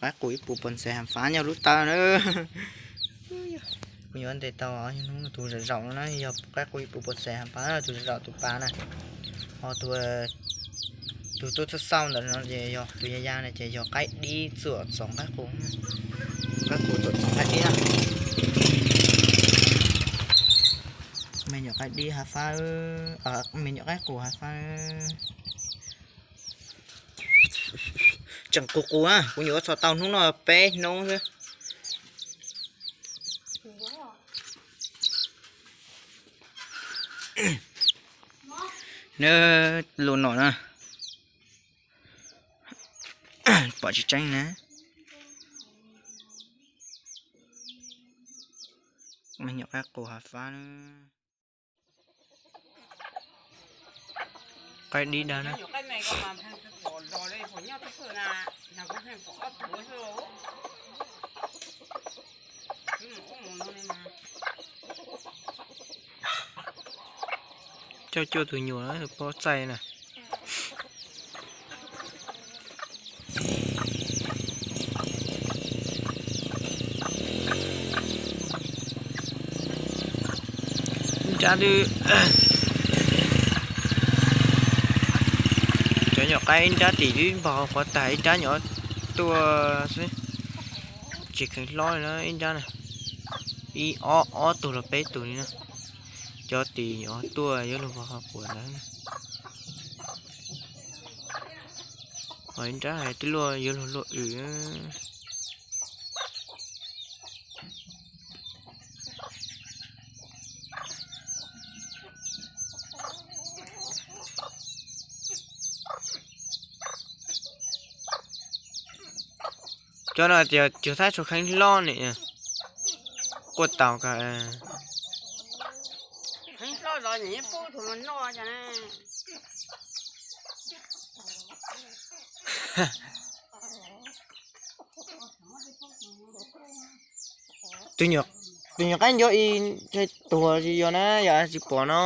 Qaib qus ib puas puas xees has fab nyob lub taw na. Kuv yuav ntes tau hnub tus zaum zaum no na, yog qaib qus ib puas puas xees has fab, tus zaum zaum tus pas na. Ho tus, tus tuaj txhawj xauj ntawm no ces yog tus ya ya na ces yog qaib dib txuam txoov qaib qus. Qaib qus txuam txoov qaib dib na. Me nyuam qaib dib has fab, me nyuam qaib qus has fab. Tseem qus qus na, kuv nyuam qhuav txhom tau hnub no peb hnub xwb. Nws lus no na, pom tsis tseeb na. Me nyuam qaib qus has fab na. Qaib dib dag na. Coj cuaj tus nyuam, tus poj txaij na. Ib nrab twb, cov nyuam qaib ib nrab tim ib npog qhuav tag, ib nrab nyuam tuaj xwb. Tsis kheev hlob li na ib nrab na. Ib ob, ob tug los peb tug li na. Cov tim nyuam tuaj yuav luag npog qhov puas ntawd na. Ho ib nrab hais twb luaj yuav luag luaj wm. Cov no tias cug thaib tsuas kheev hlob ni, quaj tau ka. Tus nyuam qaib ncuav ib ntsais tuag tsis yog na, yog tsis pom no.